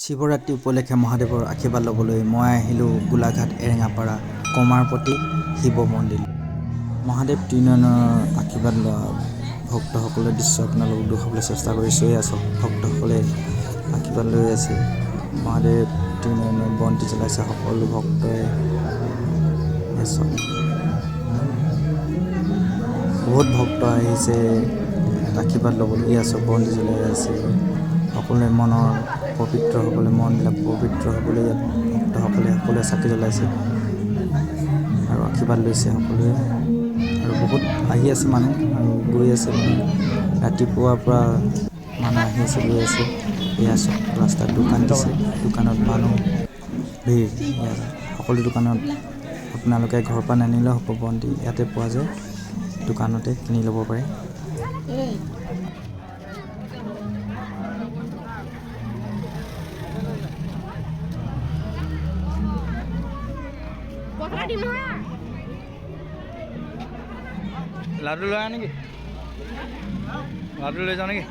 শিৱৰাত্ৰি উপলক্ষে মহাদেৱৰ আশীৰ্বাদ ল'বলৈ মই আহিলোঁ গোলাঘাট এৰেঙাপাৰা কমাৰপতি শিৱ মন্দিৰ। মহাদেৱ ত্ৰিনয়নৰ আশীৰ্বাদ লোৱা ভক্তসকলৰ দৃশ্য আপোনালোকক দেখুৱাবলৈ চেষ্টা কৰিছোঁ। এয়া চাওক, ভক্তসকলে আশীৰ্বাদ লৈ আছে। মহাদেৱ ত্ৰিনয়নৰ বন্তি জ্বলাইছে সকলো ভক্তই। এয়া চাওক, বহুত ভক্ত আহিছে আশীৰ্বাদ ল'বলৈ। এয়া চাওক, বন্তি জ্বলাই আছে সকলোৱে। মনৰ পবিত্ৰ হ'বলৈ, মনবিলাক পবিত্ৰ হ'বলৈ ইয়াত ভক্তসকলে সকলোৱে চাকি জ্বলাইছে আৰু আশীৰ্বাদ লৈছে সকলোৱে। আৰু বহুত আহি আছে মানুহ আৰু গৈ আছে মানুহ। ৰাতিপুৱাৰ পৰা মানুহ আহি আছে, গৈ আছে। এয়া চাওক, ৰাস্তাত দোকান দিছে, দোকানত মানুহ ভিৰ। এয়া সকলো দোকানত আপোনালোকে ঘৰৰ পৰা নানিলেও হ'ব, বন্তি ইয়াতে পোৱা যায়, দোকানতে কিনি ল'ব পাৰে। লাডু লৈ আহ নেকি? লাডু লৈ যাওঁ নেকি?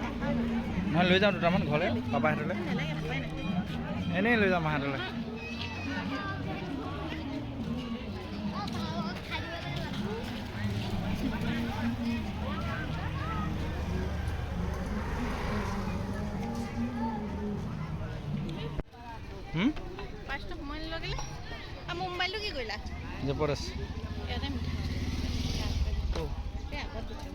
নহয়, লৈ যাওঁ দুটামান ঘৰলৈ, পাপাহঁতলৈ। এনেই লৈ যাওঁ মাহঁতলৈ। পাঁচটা সময় নলগিলে। আৰু মোৰ মোবাইলটো কি কৰিলা? জেপত আছে। ইয়াতে মিঠা এই আগত দিছে।